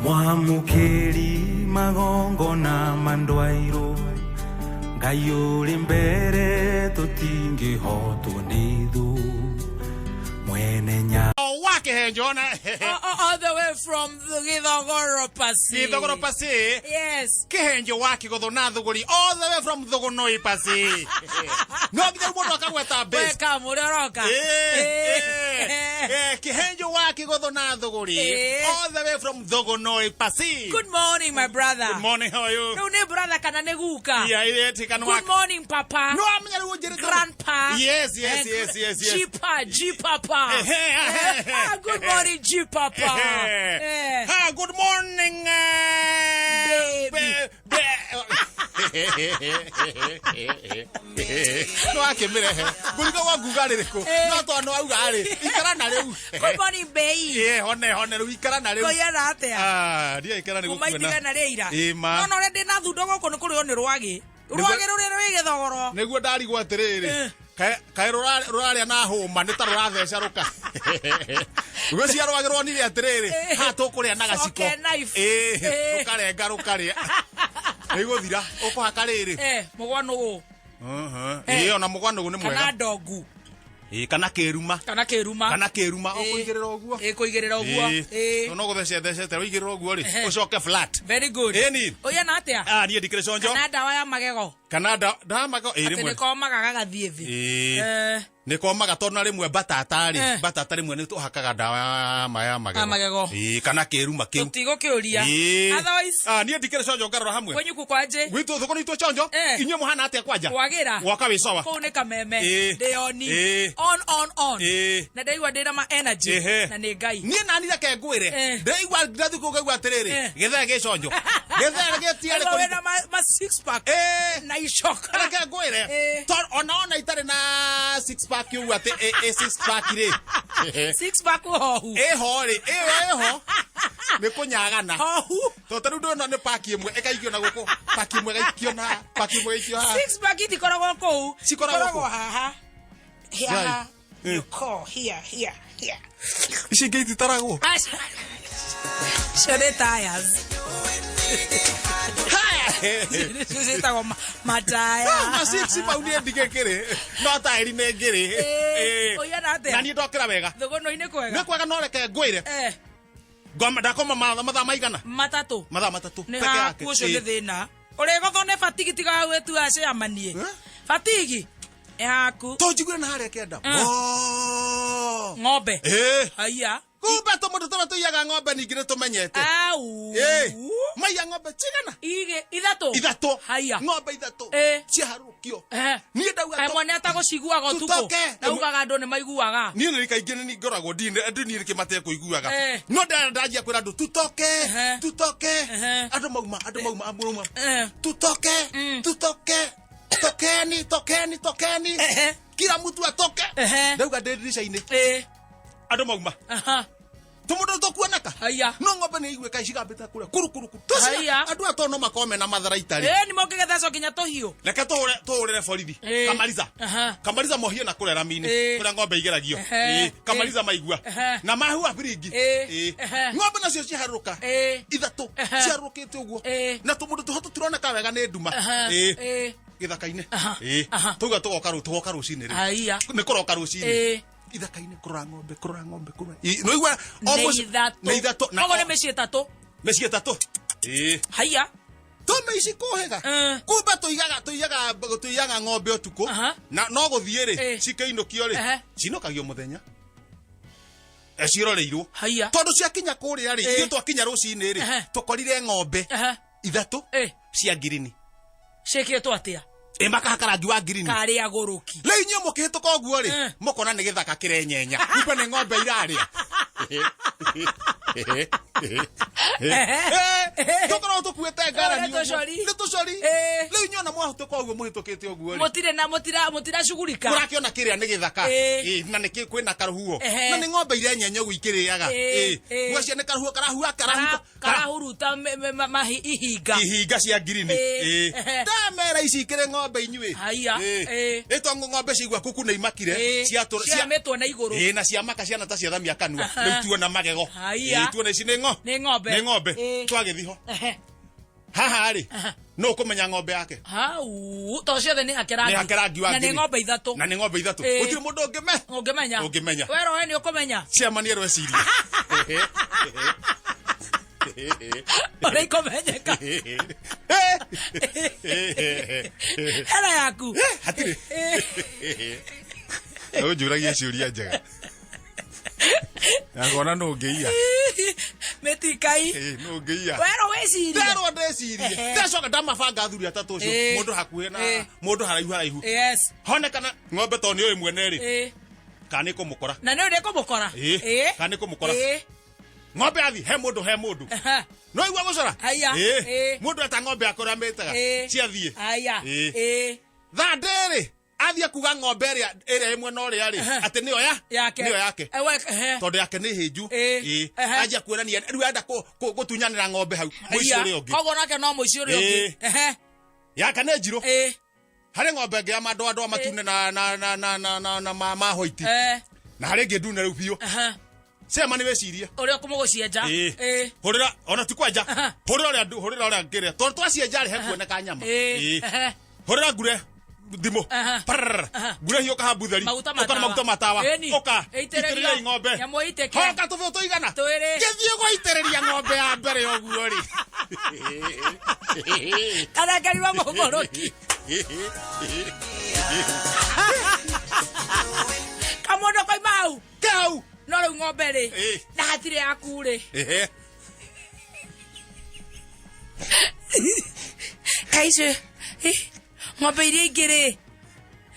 Mwamũkĩri magongona mandwairũ, Ngai ũrĩ mbere tũtingĩhotwo nĩ thũ, mwene nya wa kihenjo na All the way from the Githogoro Pasi. Githogoro pasi. Yes. Kihenjo wa kigotho na thuguri, all the way from Thugunoi pasi. No nginya mundu akagweta base. Welcome, ũrĩa ũroka. Kihenjo wa kigotho na thuguri, all the way from Thugunoi pasi. Good morning, my brother. Good morning, how are you? Rĩu nĩ brother kana nĩ guka? Yeah, ile tikana. Good morning, papa. No amenya riu njirite. Grandpa. Yes, yes. G-pa, G-papa. Ehe. Ah, good morning, G-papa. Ah, good morning. Baby. No akĩmĩrehe ngũriga wa nguga rĩrĩkũ? No tondũ no auga rĩ, ikara na rĩu. Good morning, babe. Hone hone rĩu, ikara na rĩu. Ngoiana atĩa? Ah, ndiĩ ikara nĩ Kuma gũkuona. itigana rĩa ira. Ĩ, ma. No no ũrĩa ndĩna thundo gũkũ nĩ kũrĩo nĩ rwagĩ. Rwagĩ rũrĩa rwĩ gĩthogoro. Nĩguo ndarigwo atĩrĩrĩ, kaĩ rũrarĩa na hũma nĩ ta rũratheca rũka gwĩcia rwagĩ rwonire atĩrĩrĩ, haha tũkũrĩa na gaciko. Fork and knife. Rũkarenga rũkarĩa ĩgũthira ũkũhaka rĩrĩ. Mũgwanũgũ. Ĩ, ona mũgwanũgũ nĩ Kana mwega. ndongu. Ĩ, kana kĩruma. Kana kĩruma. Kana kĩruma ũkũigĩrĩra ũguo. Kũigĩrĩra ũguo. Ĩ, no gũthecethecete ũigĩrĩra ũguo rĩ, ũcoke flat. Very good. Ĩni. Ũiana atĩa? Ah, niĩ ndikĩrĩ conjo. Kana ndawa ya magego. Kana ndamago ĩ Atĩ rĩmwe. nĩ komaga gagathiĩ thĩ. Nĩ komaga tondũ na rĩmwe mbatata rĩ, mbatata rĩmwe nĩ tũhakaga ndawa ya ma ya magego. Ya magego. Ĩ, kana kĩruma kĩu. Tũtigũkĩũria. Otherwise, Ah, niĩ ndikĩrĩ conjo ngarora hamwe. Kwenyu kukwanje? Gwitũ thoko nitũ conjo. Inyuĩ mũhana atĩa kwanja? Kwagĩra. Gwaka wĩ sawa. Kũu nĩ kameme. Ndĩoni. On, on, on. Na ndaigua ndĩna ma energy. Na nĩ Ngai. Niĩ nani reke ngwĩre. Ndĩraigua ndathiĩ kũu ngaigua atĩrĩrĩ, gĩthee gĩ conjo. Gĩthee gĩtiarĩ Ndaigua kũrĩ- wĩna ma six pack. Na icoka. Reke ngwĩre. Tondũ ona itarĩ na six pack ũguo atĩ ĩ six pack rĩ. Six pack hohu. Ĩho rĩ, ĩyo ĩho. Nĩ kũnyagana. Hohu. Tondũ ta rĩu ndĩrona nĩ paki ĩmwe ĩkaikio na gũkũ, paki ĩmwe ĩgaikio na, paki ĩmwe ĩgaikio haha. Six pack itikoragwo kũu. Cikoragwo kũ? Cikoragwo haha. Haha. You call here, here, here. Ici ingĩ ititaragwo. Aca. Icio nĩ tires. Icio ciĩtagwo mataya. Na six mau niĩ ndigĩkĩrĩ no taĩri nĩ ngĩrĩ. Ũiana atĩa? Na niĩ ndokĩra wega. Thũgũnũ-inĩ kwega. Nĩ kwega, no reke ngwĩre, ngoma ndakoma mathaa maigana? 3. Mathaa 3 Nĩ peke haku yake. ũcio nĩ thĩna. Ũrĩgothwo nĩ batigi tiga gwĩtua ciamanie. Batigi. Nĩ haku. Tũnjiguire na harĩa kĩanda. Oh. Ng'ombe. Haiya. Kumbe tũmũndũ tũrĩa tũiyaga ng'ombe ningĩ nĩ tũmenyete. Au. Maiya ng'ombe cigana? Igĩ, ithatũ. Ithatũ. Haiya. Ng'ombe ithatũ. Ciaharũkio. Niĩ ndauga Kaĩ mwene atagũciguaga ũtukũ? Tũtoke. Na ugaga andũ nĩ maiguaga. Niĩ nĩ kaingĩ nĩ ngoragwo ndini ndini nĩkĩ matekũiguaga. No ndanjia kwĩra andũ tutoke, tutoke, andũ mauma, andũ mauma, andũ mauma. Tutoke, tutoke, tokeni, tokeni, tokeni. Kila mtu atoke. Ndauga ndĩ ndirica-inĩ. Andũ mauma. Tũmũndũ tũkuoneka. Haiya. No ng'ombe nĩ iguĩka cigambĩte kũrĩa kuru kuru kuru. Tũcio, Haiya. andũ aya tondũ no makorwo mena matharaita rĩ. Nĩ mokĩgethecwo nginya tũhiũ. Reke tũhũrĩre borithi. Kamariza. Kamariza mohie na kũrĩa rami-inĩ. Kũrĩa ng'ombe igeragio. Kamariza maigua. Na mahua biringi. Ng'ombe nacio ciharũrũka. Ithatũ. Ciharũrũkĩte ũguo. Na tũmũndũ tũho tũtironeka wega nĩ nduma. Gĩthaka-inĩ. Tauga tũgoka tũgoka rũcinĩ rĩ. Haiya. Nĩ kũroka rũcinĩ. Ithaka-inĩ kũrora ng'ombe, kũrora ng'ombe, kũrora. Nĩ ũigua o Nĩ mũciĩ- ithatũ. Nĩ ithatũ. Na Koguo nĩ mĩciĩ ĩtatũ. Mĩciĩ ĩtatũ. Haiya. Tũme ici kũhĩga. Kumbe tũiyaga ng'ombe ũtukũ. Na no gũthiĩ rĩ, cikĩinũkio rĩ, cinũkagio mũthenya. Ciroreirwo. Haiya. Tondũ ciakinya kũrĩa rĩ, ithuĩ twakinya rũcinĩ rĩ, tũkorire ng'ombe ithatũ cia ngirini. Ciĩkĩtwo atĩa? Ĩ, makahaka rangi wa ngirini. Karĩ agũrũki. Rĩu inyuĩ mũkĩhĩtũka ũguo rĩ, mũkona nĩ gĩthaka kĩrenyenya. Kumbe nĩ ng'ombe irarĩa. Tũkoragwo tũkuĩte ngarani Nĩ ũguo. tũcori. Nĩ tũcori. Rĩu inyuĩ ona mwahĩtũka ũguo mũhĩtũkĩte ũguo rĩ, Mũtirĩ na mũtiracugurika. Mũrakĩona kĩrĩa nĩ gĩthaka. Na nĩ kwĩna karũhuho. Na nĩ ng'ombe irenyenya ũguo ikĩrĩaga. Ngwacia nĩ karũhuho karahuha karahuha. Karahuruta ihinga. Ihinga cia ngirini. Ndamera ici ikĩrĩ ng'ombe inyuĩ. Haiya. Ĩ to ng'ombe ciigua kuku nĩ imakire. Ciatũra Ciamĩtwo na igũrũ. Ĩ, na ciamaka ciana ta ciathamia kanua. Rĩu tuona magego. Haiya. Ĩ, tuona ici nĩ Nĩ ng'ombe. Nĩ ng'ombe. Ĩĩ. Twagĩthiĩ ho. Ehe. Haha rĩ, nũ ũkũmenya ng'ombe yake? Hau to ciothe nĩ hake rangi. Nĩ hake rangi wa Na nĩ ngiri. ng'ombe ithatũ. Na nĩ ng'ombe ithatũ. Ĩĩ. Gũtirĩ mũndũ ũngĩme. Ũngĩmenya. Ũngĩmenya. Wero we nĩ ũkũmenya. Chairman nĩ erwecirie. Ũrĩa ikũmenyeka. Hera yaku. Hatirĩ. Ũnjũragia ciũria njega. Ngona nũ ũngĩiya. Mĩtikai. Nũ ũngĩiya. Wero wĩcirie. Nderwo ndecirie. Ehe. Ndacoka ndamabanga athuri atatũ ũcio. Ĩĩ. Mũndũ hakuhĩ na Ĩĩ. mũndũ haraihu haraihu. Yes. Honekana ng'ombe tondũ nĩ ũĩ mwene rĩ. Ĩĩ. Kana nĩ kũmũkora. Na nĩ ũrĩ kũmũkora. Ĩĩ. Ĩĩ. Kana nĩ kũmũkora. Ĩĩ. Ng'ombe athi he mũndũ he mũndũ. Aha. No igua gũcora? Haya. Ĩĩ. Ĩĩ. Mũndũ eta ng'ombe yakwa ũrĩa mĩtaga. Ĩĩ. Ciathiĩ. Haya. Ĩĩ. Ĩĩ. Thandĩ rĩ athiĩ kuga ng'ombe ĩrĩa ĩrĩa ĩ mwena ũrĩa rĩ atĩ nĩyo ya Yake. nĩyo yake Ewe, ehe. tondũ yake nĩ hĩnju. Ĩĩ. Ĩĩ. Ehe. Anjia kuonania rĩu enda gũtunyanĩra ng'ombe hau mũici Haya. ũrĩa ũngĩ. Koguo nake no mũici ũrĩa ũngĩ. Ĩĩ. Ehe. Yake nĩ njirũ. Ĩĩ. Harĩ ng'ombe ĩngĩ ya madoadoa matune na na na na na na na ma ma hoiti. Eh. Na harĩ ĩngĩ ndune rĩu biũ. Aha. Sema nĩ wĩcirie. Ũrĩa ũkũmũgũcienja. Ĩĩ. Ĩĩ. Hũrĩra ona ti kwenja. Aha. Hũrĩra ũrĩa hũrĩra ũrĩa ngĩrĩa. Tondũ twacienja rĩ hekuoneka nyama. Ĩĩ. Ĩĩ. Ehe. Hũrĩra ngure thimũ. Aha. Prrrr. Aha. Ngure hiũka ha mbutheri. Maguta Ũka na matawa. maguta matawa. Ĩni. Ũka. Ĩitĩrĩrio. Itĩrĩria ng'ombe. Nyamũ ĩitĩke. Hoka tũbĩũ tũigana. Twĩrĩ. Ngĩthiĩ gũitĩrĩria ng'ombe ya mbere ũguo rĩ. Karengerirwo mũgũrũki. Kamũndũ koima hau. Kau. No rĩu ng'ombe rĩ. Ĩĩ. Na hatirĩ yaku rĩ. Ehe. Kaici. Ng'ombe iria ingĩ rĩ.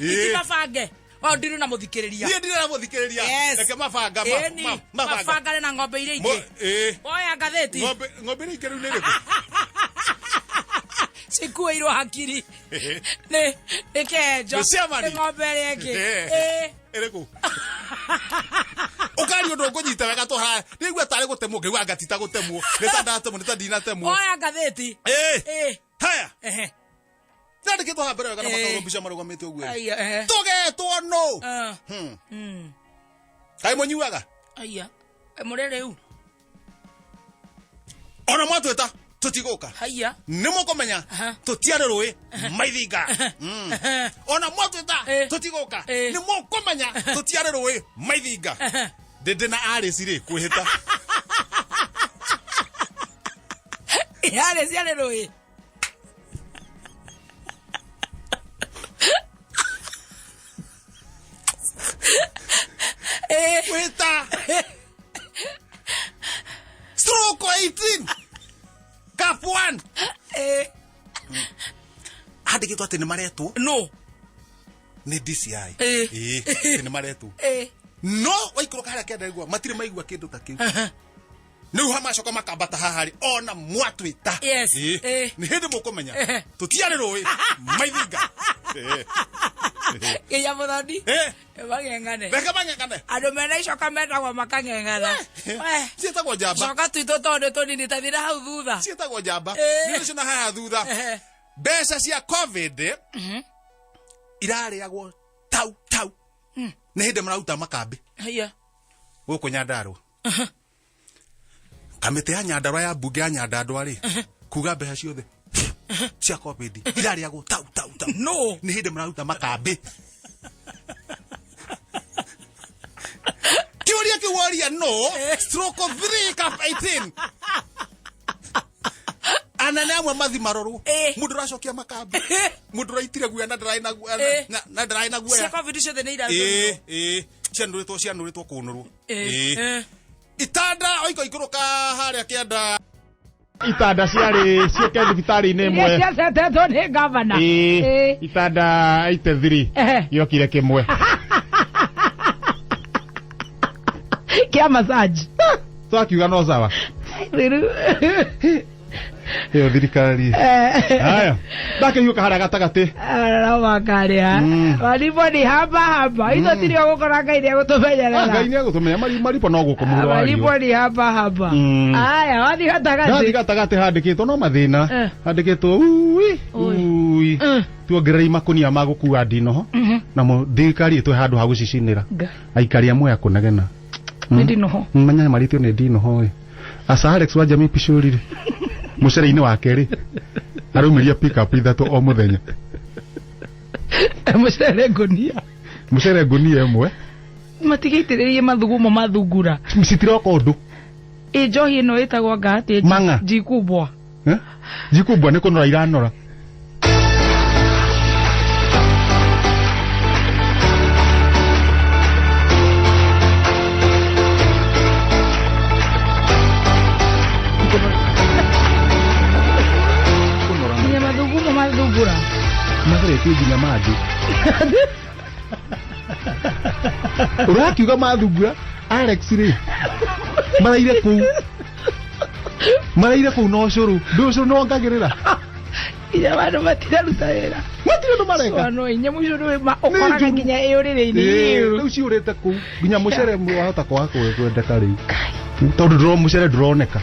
Ĩĩ. Itimabange. O ndirĩ na mũthikĩrĩria. Niĩ ndirĩ na mũthikĩrĩria. Yes. Reke mabanga Ĩni. mabanga. Mabangane na ng'ombe iria Mo- ingĩ. ĩĩ. Woya ngathĩti. Ng'ombe ng'ombe iria ingĩ rĩu nĩ ĩrĩkũ? Cikuĩirwo hakiri. Nĩ nĩ kĩenjo. Nĩ ciamani. Nĩ ng'ombe ĩrĩa ĩngĩ. Ĩĩ. Ĩĩ. Ĩrĩkũ? Ũkaria ũndũ ũkũnyita wega tũ haha. Nĩigua tarĩ gũtemwo ngĩigua anga ti ta gũtemwo. Nĩ ta ndatemwo nĩ ta ndinatemwo. Oya ngathĩti. Ĩĩ. Ĩĩ. Haya. Ehe. Ndandĩkĩtwo haha mbere wega na Ĩĩ. makaũrwo mbica marũgamĩte ũguo. Aya, ehe. Tũgetwo nũ? Ah. Kaĩ mũnyuaga? Aya. Mũrĩ rĩu. Ona mwatwĩta tũtigũka. Haya. Nĩ mũkũmenya Aha. tũtiarĩ rũĩ maithinga. Ona mwatwĩta Ĩĩ. tũtigũka. Ĩĩ. Nĩ mũkũmenya tũtiarĩ rũĩ maithinga. Ndĩndĩ na Alice rĩ kwĩhĩta. Yarĩ ciarĩ rũĩ. Ĩĩ. Kwĩhĩta. Stroke 18. Cup 1. Ĩĩ. Handĩkĩtwo atĩ nĩ maretwo No. nĩ DCI. Ĩĩ. Ĩĩ, atĩ nĩ maretwo. Ĩĩ. No waikũrũka harĩa kĩanda igua matirĩ maigua kĩndũ ta kĩu. Rĩu ha macoka makambata haha rĩ ona mwatwĩta. Yes. Ĩĩ. Ĩĩ. Nĩ hĩndĩ mũkũmenya Ehe. tũtiarĩ rũĩ maithinga. Ĩĩ. Nginya mũthoni. Ĩĩ. Mang'eng'ane. Reke mang'eng'ane. Andũ mena icoka metagwo makang'eng'ana. We. Ciĩtagwo njamba. Coka twitũ tondũ nĩ tũnini ta thira hau thutha. Ciĩtagwo njamba. Ĩĩ. Nĩ ũcio na haha thutha. Ehe. Mbeca cia COVID irarĩagwo tau tau. Nĩ hĩndĩ mararuta makambĩ Haya. gũkũ Nyandarũa. Kamĩtĩ ya Nyandarũa ya mbunge ya Nyandarũa rĩ kuga mbeca ciothe cia COVID irarĩagwo tau tau tau. No. Nĩ hĩndĩ mararuta makambĩ. Kĩũria kĩu woria no stroke of 3 cup 18 anene amwe mathi marorwo Ĩĩ. mũndũ ũracokia makambĩ mũndũ ũraitire guoya na ndararĩ na guoya Ĩĩ. na ndararĩ na Cia guoya COVID ciothe nĩ ĩĩ irathũrirwo. ĩĩ cianũrĩtwo cianũrĩtwo kũnũrwo Ĩĩ. Ĩĩ. Itanda oiko ikũrũka harĩa kĩanda Itanda ciarĩ ciũke thibitarĩ-inĩ ĩmwe. Iria ciacetetwo nĩ gavana. Ĩĩ, itanda 83 Ehe. gĩokire kĩmwe. Kĩa massage. Twakiuga no sawa. Rĩu. Ĩyo thirikari. Haya. Ndakĩhiũka harĩa gatagatĩ. Aramakarĩa. Maribũ ni haba haba. Itho tiri gũkora Ngai nĩ Ah, Ngai egũtũmenyerera. nĩ egũtũmenya maribũ no gũkũ mũhuro wa Maribũ riũa. ni haba haba. Aya, wathiĩ Ndathiĩ gatagatĩ. gatagatĩ handĩkĩtwo no mathĩna. Eh. Handĩkĩtwo ui Ui. ui. Tuongerere makunia ma gũkua ndinoho. Namo thirikari ĩtũhe handũ ha gũcicinĩra. Ngai. Aikari amwe a kũnegena. Nĩ ndinoho. Manyamarĩtio nĩ ndinoho ĩ. Asa Alex wa Jamii Pishori rĩ, mũcere-inĩ wake rĩ, araumĩria pick up ithatũ o mũthenya. Mũcere ngũnia. Mũcere ngũnia ĩmwe. Matigĩitĩrĩrie mathugumo mathungura. Citiroka ũndũ. Ĩ njohi ĩno ĩtagwo anga atĩ? Mang'a. Njikumbwa. Eh? Jikumbwa nĩ kũnora iranora. Kũnora. Nginya mathugumo mathungura. Mageretie nginya mangĩ. Ũrakiuga mathungura Alex rĩ, maraire kũu, maraire kũu na ũcũrũ, ndũ ũcũrũ nĩwongagĩrĩra. Nginya vandu matiraruta wĩra. Matirĩ ũndũ mareka. No inya mũico nĩ ũkoraga njũru. nginya ĩ ũrĩrĩ-inĩ. Ĩĩ, rĩu ciũrĩte kũu nginya mũcere wahota kwaga kwendeka rĩu tondũ ndũro mũcere ndũroneka,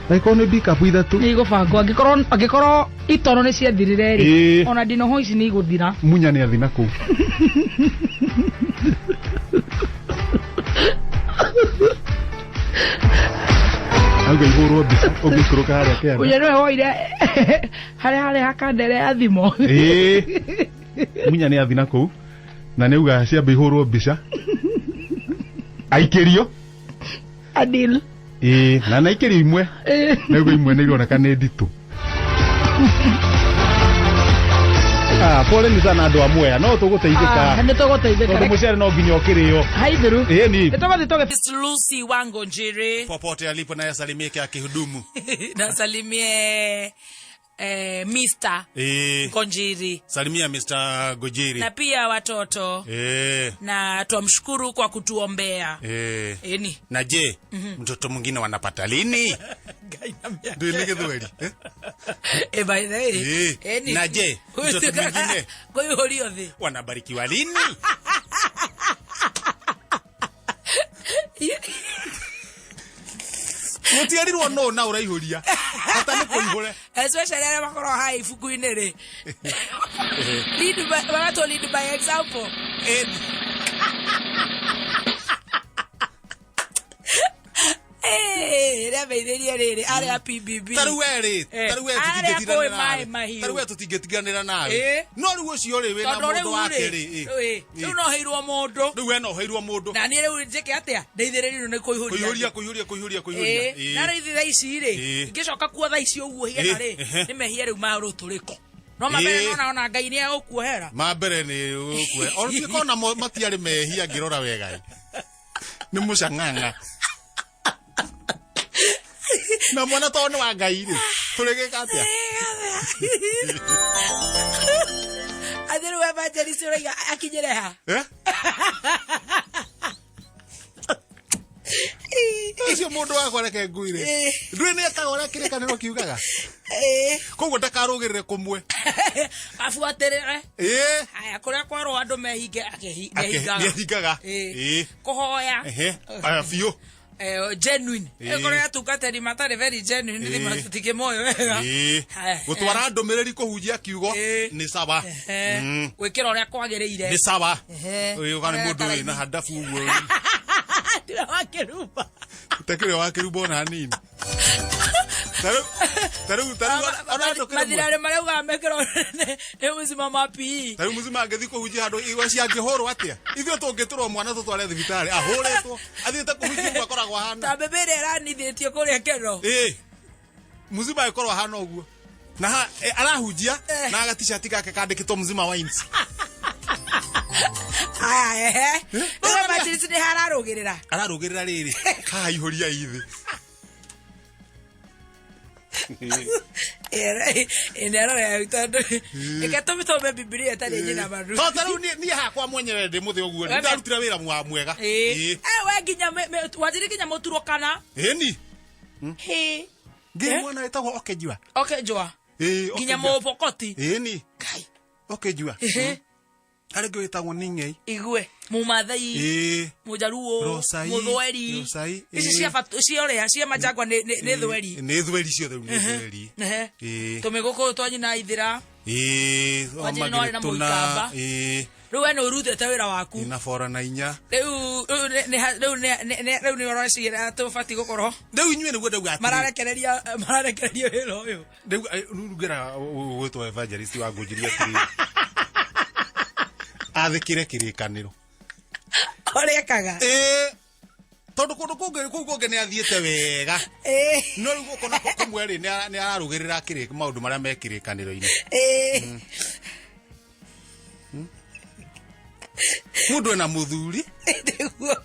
angĩkorwo nĩ pickup ithatũ. Nĩ igũbangwo angĩkorwo itoro nĩ ciathirire rĩ, Ĩĩ. ona ndinoho ici nĩ igũthira. Munya nĩ athi na kũu. Auga ihũrwo mbica ũngĩikũrũka harĩa kĩanda. Ũyũ nĩwe woire harĩa hakandere ya thimũ. Ĩĩ. Munya nĩ athi na kũu na nĩ auga ciambe ihũrwo mbica aikĩrio. Adil. Ĩĩ, na naikĩrio imwe. Ĩĩ. Nĩguo imwe nĩ ironeka nĩ nditũ. Ah, pole ni sana andũ a Mwea, no tũgũteithĩka. Nĩ tũgũteithĩka. Tondũ mũcere no nginya ũkĩrĩo. Haithiru. Ĩĩ ni. Nĩ tũgũthiĩ tũgĩ Miss Lucy Wango Njiri. Popote alipo naye asalimike akihudumu. Nasalimie Mr. Ngonjiri. Salimia Mr. Gojiri. Na pia watoto. Na twamshukuru kwa kutuombea. Eni. Na je, mtoto mwingine wanapata lini? Ngai na miaka. Ndio ni gĩthweri. Eh? By the way. Eni. Na je, mtoto mwingine Kũihũrio thĩ. wanabarikiwa lini? Mũtiarirwo no na ũraihũria. Bata nĩ kũihũre. Especially arĩa makoragwo haha ibuku-inĩ rĩ. Lead by, magatwo lead by example. Rĩameithĩrie rĩrĩ arĩa a PBB. Ta rĩu we rĩ, ta rĩu we Arĩa tũtingĩtiganĩra kũĩ nawe. maĩ mahiũ. Ta rĩu we tũtingĩtiganĩra nawe. No rĩu ũcio rĩ wĩna Tondũ mũndũ rĩu wake rĩ, rĩ. rĩu no heirwo mũndũ. Rĩu we no heirwo mũndũ. Na niĩ rĩu njĩke atĩa? Ndeithĩrĩrio nĩ kũihũria. Kũihũria, kũihũria, kũihũria, kũihũria. Na rĩu ithuĩ thaa ici rĩ, ingĩcoka kuo thaa ici ũguo hiana rĩ, nĩ mehia rĩu ma rũtũrĩko. No mambere nona ona Ngai nĩ egũkuohera. Ma mbere nĩ ũkue. Ona tuĩka ona matiarĩ mehia ngĩrora wega ĩ. Nĩ mũcang'ang'a. Na mwana to nĩ wa Ngai rĩ, tũrĩgĩka atĩa? Atĩ rĩu evangelist ũraiga akinyĩre ha? Eh? Ũcio mũndũ wakwa reke nguire. Ndũĩ nĩ ekaga ũrĩa kĩrĩkanĩro kiugaga? Koguo ndakarũgĩrĩre kũmwe. Abuatĩrĩre. Haya, kũrĩa kwerwo andũ mehinge mehingaga. Nĩehingaga. Kũhoya. Aya biũ. Genuine. Ĩkorwo atungatĩri matarĩ very genuine, nĩ tũtingĩmoĩ wega. Haya. Gũtwara ndũmĩrĩri kũhunjia kiugo nĩ sawa. Gwĩkĩra ũrĩa kwagĩrĩire. Nĩ sawa. Ũyũ kana mũndũ wĩna handabu ũguo. Tiwe wa kĩrumba. Ũtakĩrĩ wa kĩrumba ona hanini. Tarĩu, ona andũ kĩrĩmwe. Mathirarĩ maraugaga mekĩrwo nĩ mũcima ma PE. Tarĩu mũcima angĩthiĩ kũhunjia handũ igwa ciangĩhũrwo atĩa? Ithuĩ tũngĩtũrwo mwana tũtware thibitarĩ ahũrĩtwo athiĩte kũhunjia ũguo akoragwo ahana. Ta mbembe ĩrĩa ĩranithĩtio kũrĩa Kero. Mũcima agĩkorwo ahana ũguo. Na arahunjia na agaticati gake kandĩkĩtwo Mzima Wines. Aya, ehe. Rĩu evangelist nĩ hararũgĩrĩra. Ararũgĩrĩra rĩrĩ. Haha ihũria ithĩ. Ĩnerora tondũ reke tũmĩthome Bibilia ĩtarĩ nyina maru. Tondũ ta rĩu niĩ hakwa mwenyewe ndĩ mũthĩ ũguo rĩ, ndarutire wĩra mwega. We nginya wanjiri nginya mũturũkana. Ĩni. Hĩ. Ngĩ mwana wĩtagwo Okenjua. Okenjua. Nginya Okenjua. mũpokoti. Ĩni. Okenjua. Harĩ ũngĩ wĩtagwo Ning'ei. Igue. Mũmathai. Mũjaruo. Rosai. Mũthweri. Rosai. Ici cia cia ũrĩa, cia Machakwa nĩ thweri. Nĩ thweri ciothe rĩu nĩ thweri. Tũmĩgũkũyũ twa nyina Ithĩra. Ĩĩ, Wanjĩrĩ no arĩ na Magĩrĩtũ na- Mũikamba. ĩĩ, Rĩu we nĩ ũrutĩte wĩra waku. Na bora na inya. Rĩu rĩu nĩ- nĩ ha- rĩu nĩ- nĩ- nĩ- rĩu nĩ ũreciria atĩ ũbatiĩ gũkorwo Rĩu inyuĩ nĩguo ndauga atĩrĩ. Mararekereria mararekereria wĩra ũyũ. Rĩu rĩu ngera gwĩtwo evangelist wa ngũnjĩria atĩrĩrĩ, athĩkĩre kĩrĩkanĩro. Ũrĩa ekaga. Ĩĩ, tondũ kũndũ kũngĩ kũu kũngĩ nĩ athiĩte wega, no rĩu gũkũ nako kũmwe rĩ, nĩ ararũgĩrĩra maũndũ marĩa me kĩrĩkanĩro-inĩ. Mũndũ ena mũthuri. Nĩguo.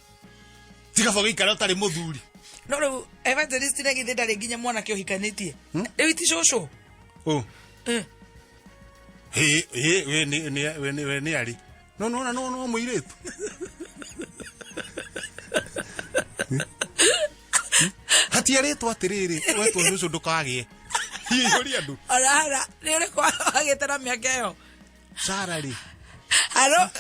Tiga gũikara ũtarĩ mũthuri. No rĩu evangelist na githĩ ndarĩ nginya mwanake ũhikanĩtie rĩu iti cũcũ? Ũ. Hĩ hĩ, we nĩ we nĩ we nĩ arĩ no no no no mũirĩtu hatiarĩtwo atĩrĩrĩ, wetwo cũcũ ndũkagĩe hiũria andũ. Orara nĩ ũrĩkũ wagĩte na mĩaka ĩyo? Sara rĩ. Haro.